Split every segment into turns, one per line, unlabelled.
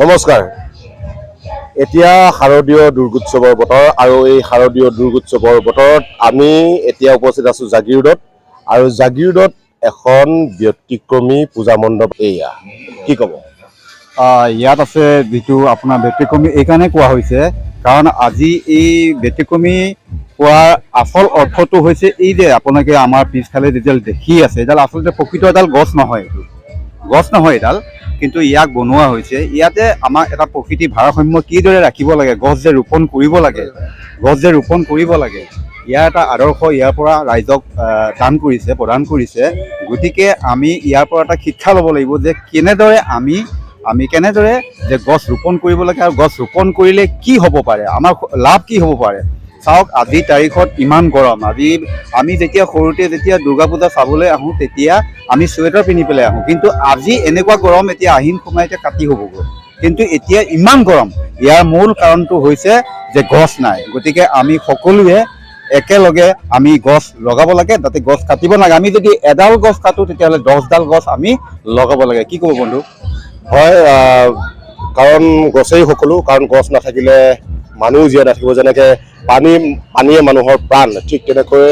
নমস্কাৰ। এতিয়া শাৰদীয় দুৰ্গোৎসৱৰ বতৰ আৰু এই শাৰদীয় দুৰ্গোৎসৱৰ বতৰত আমি এতিয়া উপস্থিত আছোঁ জাগিৰোডত আৰু জাগিৰোডত এখন ব্যতিক্ৰমী পূজা মণ্ডপ এয়া। কি ক'ব?
ইয়াত আছে যিটো আপোনাৰ ব্যতিক্ৰমী এইকাৰণে কোৱা হৈছে, কাৰণ আজি এই ব্যতিক্ৰমী কোৱাৰ আচল অৰ্থটো হৈছে এই যে আপোনালোকে আমাৰ পিছফালে যিডাল দেখি আছে, এইডাল আচলতে প্ৰকৃত এডাল গছ নহয়। এইটো গছ নহয় এডাল, কিন্তু ইয়াক বনোৱা হৈছে। ইয়াতে আমাক এটা প্ৰকৃতিৰ ভাৰসাম্য কিদৰে ৰাখিব লাগে, গছ যে ৰোপণ কৰিব লাগে, গছ যে ৰোপণ কৰিব লাগে, ইয়াৰ এটা আদৰ্শ ইয়াৰ পৰা ৰাইজক দান কৰিছে, প্ৰদান কৰিছে। গতিকে আমি ইয়াৰ পৰা এটা শিক্ষা ল'ব লাগিব যে কেনেদৰে আমি কেনেদৰে যে গছ ৰোপণ কৰিব লাগে আৰু গছ ৰোপণ কৰিলে কি হ'ব পাৰে, আমাৰ লাভ কি হ'ব পাৰে। চাওক, আজিৰ তাৰিখত ইমান গৰম। আজি আমি যেতিয়া সৰুতে যেতিয়া দুৰ্গা পূজা চাবলৈ আহোঁ, তেতিয়া আমি চুৱেটাৰ পিন্ধি পেলাই আহোঁ। কিন্তু আজি এনেকুৱা গৰম, এতিয়া আহিন সোমাই এতিয়া কাতি হ'বগৈ, কিন্তু এতিয়া ইমান গৰম। ইয়াৰ মূল কাৰণটো হৈছে যে গছ নাই। গতিকে আমি সকলোৱে একেলগে আমি গছ লগাব লাগে, যাতে গছ কাটিব নালাগে। আমি যদি এডাল গছ কাটো, তেতিয়াহ'লে 10ডাল গছ আমি লগাব লাগে। কি ক'ব বন্ধু?
হয়, কাৰণ গছেই সকলো। কাৰণ গছ নাথাকিলে মানুহ জীয়াই নাথাকিব। যেনেকৈ পানীয়ে মানুহৰ প্ৰাণ, ঠিক তেনেকৈ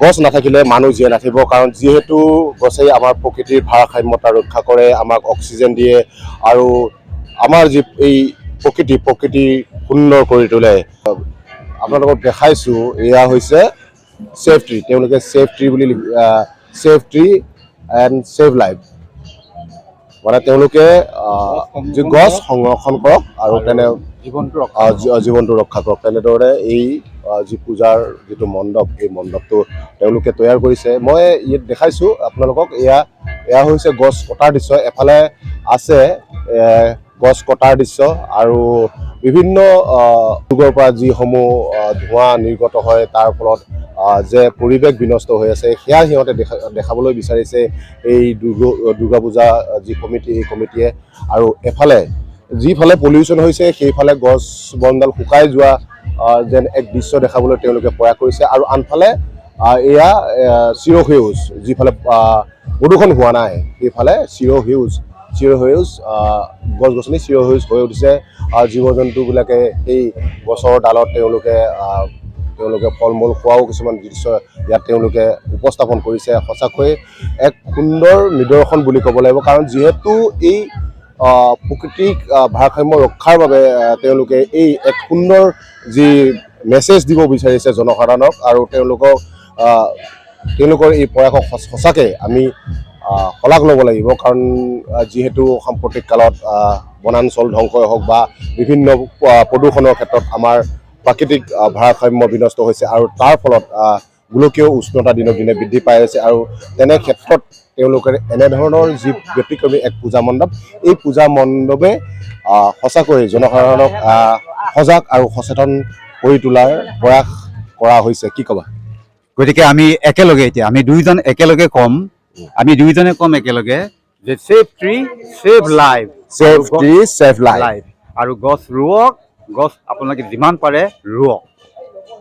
গছ নাথাকিলে মানুহ জীয়াই নাথাকিব। কাৰণ যিহেতু গছেই আমাৰ প্ৰকৃতিৰ ভাৰসাম্যতা ৰক্ষা কৰে, আমাক অক্সিজেন দিয়ে আৰু আমাৰ যি এই প্ৰকৃতি সুন্দৰ কৰি তোলে। আপোনালোকক দেখাইছোঁ, এয়া হৈছে ছেভ ট্ৰি। তেওঁলোকে ছেভ ট্ৰি বুলি, "Save tree and save life", মানে তেওঁলোকে যি গছ সংৰক্ষণ কৰক আৰু তেনে
জীৱনটো
জীৱনটো ৰক্ষা কৰক, তেনেদৰে এই যি পূজাৰ যিটো মণ্ডপ, এই মণ্ডপটো তেওঁলোকে তৈয়াৰ কৰিছে। মই ইয়াত দেখাইছোঁ আপোনালোকক, এয়া হৈছে গছ কটাৰ দৃশ্য। এফালে আছে গছ কটাৰ দৃশ্য আৰু বিভিন্ন উদ্যোগৰ পৰা যিসমূহ ধোঁৱা নিৰ্গত হয়, তাৰ ফলত যে পৰিৱেশ বিনষ্ট হৈ আছে, সেয়া সিহঁতে দেখাবলৈ বিচাৰিছে এই দুৰ্গা পূজা যি কমিটি, এই কমিটিয়ে। আৰু এফালে যিফালে পলিউশ্যন হৈছে, সেইফালে গছ বনডাল শুকাই যোৱা যেন এক দৃশ্য দেখাবলৈ তেওঁলোকে প্ৰয়াস কৰিছে। আৰু আনফালে এয়া চিৰসেউজ, যিফালে প্ৰদূষণ হোৱা নাই, সেইফালে চিৰসেউজ গছ গছনি চিৰসেউজ হৈ উঠিছে। জীৱ জন্তুবিলাকে সেই গছৰ ডালত তেওঁলোকে ফল মূল খোৱাও কিছুমান দৃশ্য ইয়াত তেওঁলোকে উপস্থাপন কৰিছে। সঁচাকৈ এক সুন্দৰ নিদৰ্শন বুলি ক'ব লাগিব। কাৰণ যিহেতু এই প্ৰকৃতিক ভাৰসাম্য ৰক্ষাৰ বাবে তেওঁলোকে এই এক সুন্দৰ যি মেছেজ দিব বিচাৰিছে জনসাধাৰণক আৰু তেওঁলোকৰ এই প্ৰয়াসক সঁচাকৈ আমি শলাগ ল'ব লাগিব। কাৰণ যিহেতু সাম্প্ৰতিক কালত বনাঞ্চল ধ্বংসই হওক বা বিভিন্ন প্ৰদূষণৰ ক্ষেত্ৰত আমাৰ প্ৰাকৃতিক ভাৰসাম্য বিনষ্ট হৈছে আৰু তাৰ ফলত গোলকীয় উষ্ণতা দিনক দিনে বৃদ্ধি পাই আছে। আৰু তেনে ক্ষেত্ৰত তেওঁলোকে এনেধৰণৰ যি ব্যতিক্ৰমী এক পূজা মণ্ডপ, এই পূজা মণ্ডপে সঁচাকৈ জনসাধাৰণক সজাগ আৰু সচেতন কৰি তোলাৰ প্ৰয়াস কৰা হৈছে। কি ক'বা?
গতিকে আমি একেলগে এতিয়া আমি দুইজন একেলগে ক'ম, আমি দুইজনে ক'ম একেলগে যে save tree, save life.
Save tree, save life.
Life. আৰু গছ ৰুৱক, গছ আপোনালোকে যিমান পাৰে ৰুৱক।